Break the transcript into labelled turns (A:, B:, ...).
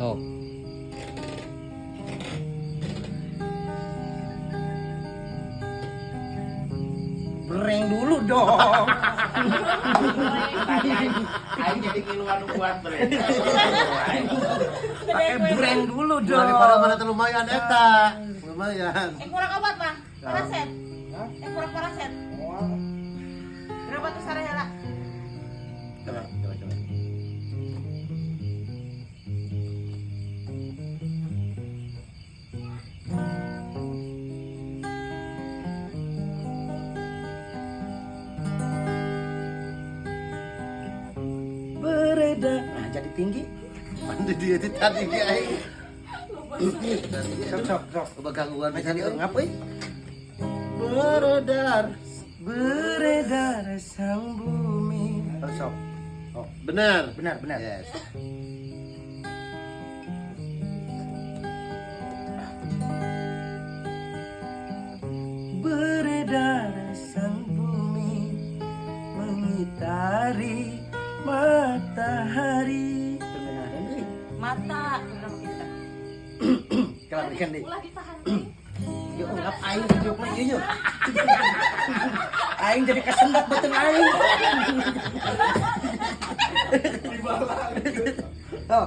A: Sok.
B: Breng dulu dong.
C: Tadi aing jadi ngiluan kuat bre.
B: Pakai breng dulu dong.
D: Dari para mana teh lumayan eta. Lumayan.
E: Eh, kurang obat mah. Paraset. Eh, kurang paraset. Berapa tuh sarehela?
D: Coba, coba, coba.
B: Beredar. Nah, jadi tinggi.
D: Mandi dia itu tadi ge aing.
B: Sok sok sok.
D: Coba gangguan
B: Nah, jadi
D: euy.
B: ngap euy. Beredar, beredar sang bumi. Oh, sok. Oh,
D: Benar.
B: benar, benar.
D: Yes.
B: Beredar sang bumi mengitari matahari. Tengenahan euy.
E: Mata berapa kita?
B: Kalau ikan deh.
E: Ulah ditahan teh.
B: Yuk ngap aing yuk mah ieu yuk. Aing jadi kesendak beuteung aing. Oh.